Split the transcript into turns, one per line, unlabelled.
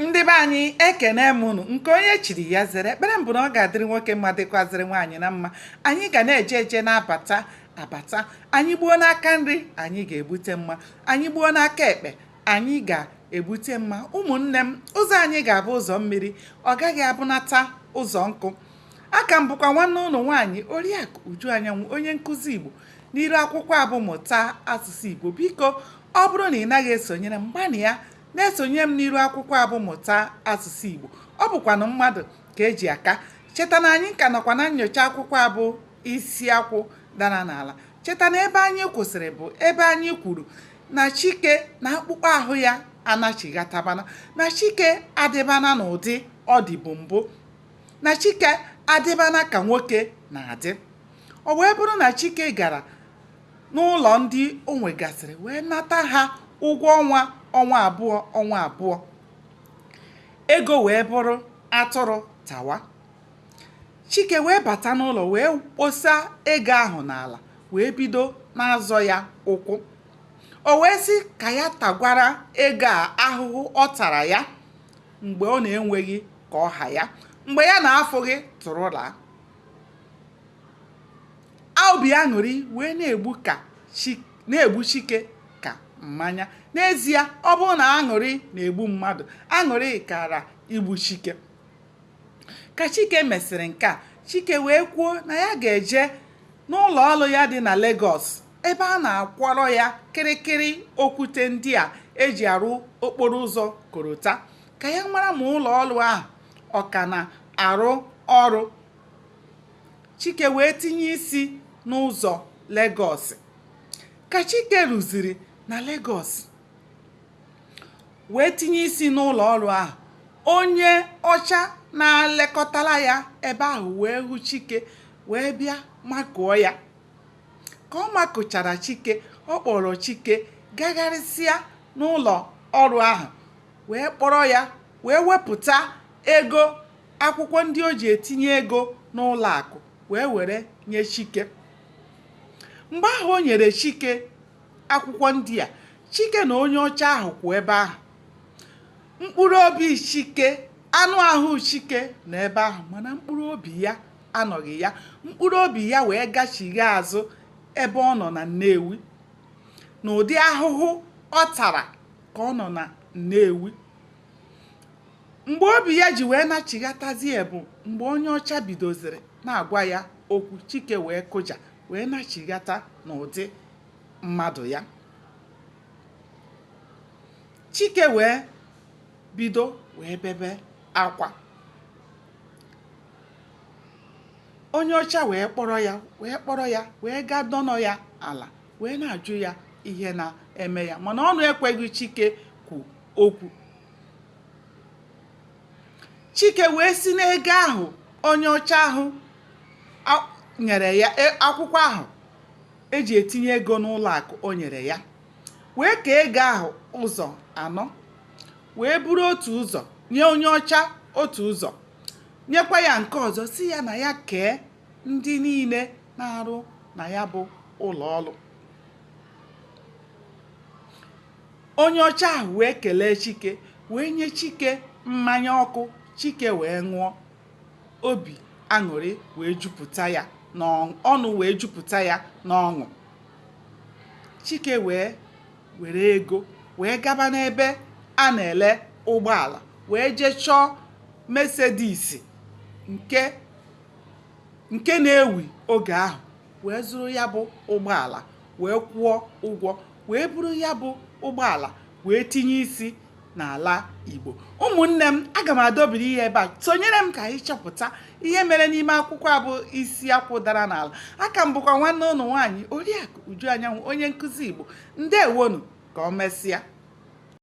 Ndị be anyị, ekene m unu. Nke onye chiri ya zere. Ekpere m bụ na ọ ga-adịrị nwoke mma, dịkwazịrị nwaanyị na mma. Anyị ga na-eje eje, na-abata abata. Anyị gbuo n'aka nri, anyị ga-egbute mma. Anyị gbuo n'aka ekpe, anyị ga-egbute mma. Ụmụnne m, ụzọ anyị ga-abụ ụzọ mmiri, ọ gaghị abụnata ụzọ nkụ. Aka m bụkwa nwanne ụnụ nwaanyị, Oriakụ Uju Anyanwụ, onye nkụzi Igbo n'iru akwụkwọ a bụ Mụta Asụsụ Igbo. Biko, ọ bụrụ na ị naghị esonyere m, gbanịa na-esonye m n'iru akwụkwọ a bụ Mụta Asụsụ Igbo. Ọ bụkwanụ mmadụ ka eji aka. Cheta na anyị ka nọkwa na nnyocha akwụkwọ a bụ Isi Akwụ Dara n'Ala. Cheta na ebe anyị kwụsịrị bụ ebe anyị kwuru na Chike na akpụkpọ ahụ ya anachighatabana, na Chike adịbana n'ụdị ọ dịbu mbụ, na Chike adịbana ka nwoke na-adị. O wee bụrụ na Chike gara n'ụlọ ndị o nwegasịrị wee nata ha ụgwọ ọnwa, ọnwa abụọ, ọnwa abụọ. Ego wee bụrụ atụrụ tawa. Chike wee bata n'ụlọ wee kposa ego ahụ n'ala wee bido na-azọ ya ụkwụ. O wee sị ka ya tagwara ego a ahụhụ ọ tara ya mgbe ọ na-enweghị ka ọ ha ya, mgbe ya na-afụghị tụrụ laa. Obi aṅụrị wee na-egbu Chike ka mmanya. N'ezie, ọ bụrụ na aṅụrị na-egbu mmadụ, aṅụrị kara igbu Chike. Ka Chike mesịrị nke a, Chike wee kwuo na ya ga-eje n'ụlọ ọrụ ya dị na Lagos, ebe a na-akwọrọ ya kịrịkịrị okwute ndị a eji arụ okporo ụzọ korota, ka ya mara ma ụlọ ọrụ ahụ ọ ka na-arụ ọrụ. Chike wee tinye isi n'ụzọ Legọs. Ka Chike ruziri na Legọs wee tinye isi n'ụlọ ọrụ ahụ, onye ọcha na-elekọtara ya ebe ahụ wee hụ Chike wee bịa makụọ ya. Ka ọ makụchara Chike, ọ kpọrọ Chike gagharịsịa n'ụlọ ọrụ ahụ wee kpọrọ ya wee wepụta ego akwụkwọ ndị o ji etinye ego n'ụlọ akụ wee were nye Chike. Mgbe ahụ o nyere Chike akwụkwọ ndị a, Chike na onye ọcha ahụ kwụ ebe ahụ. Mkpụrụ obi Chike, anụ ahụ Chike nọ ebe ahụ, mana mkpụrụ obi ya anọghị ya. Mkpụrụ obi ya wee gachigha azụ ebe ọ nọ na Nnewi, n'ụdị ahụhụ ọ tara ka ọ nọ na Nnewi. Mgbe obi ya ji wee nachighatazie bụ mgbe onye ọcha bidoziri na-agwa ya okwu, Chike wee kụja wee nachighata n'ụdị mmadụ ya. Chike wee bido wee bebe akwa. Onye ọcha wee kpọrọ ya wee kpọrọ ya wee gaa dọnọ ya ala wee na-ajụ ya ihe na-eme ya, mana ọnụ ekweghị Chike kwu okwu. Chike wee si n'ego ahụ onye ọcha ahụ nyere ya, akwụkwọ ahụ eji etinye ego n'ụlọ akụ o nyere ya, wee kee ego ahụ ụzọ anọ, wee buru otu ụzọ nye onye ọcha, otu ụzọ nyekwa ya nke ọzọ, si ya na ya kee ndị niile na-arụ na ya bụ ụlọ ọrụ. Onye ọcha ahụ wee kelee Chike, wee nye Chike mmanya ọkụ. Chike wee ṅụọ, obi aṅụrị wee jupụta ya n'ọnụ, wee jupụta ya n'ọṅụ. Chike wee were ego wee gaba n'ebe a na-ele ụgbọala wee jee chọọ Mercedes nke na-ewi oge ahụ, wee zụrụ ya bụ ụgbọala, wee kwụọ ụgwọ, wee buru ya bụ ụgbọala wee tinye isi n'ala Igbo. Ụmụnne m, aga m adọbiri ihe ebe a. Sonyere m ka anyị chọpụta ihe mere n'ime akwụkwọ a bụ Isi Akwụ Dara n'Ala. Aka m bụkwa nwanne ụnụ nwaanyị, Oriakụ Uju Anyanwụ, onye nkụzi Igbo. Ndewonu, ka ọ mesịa.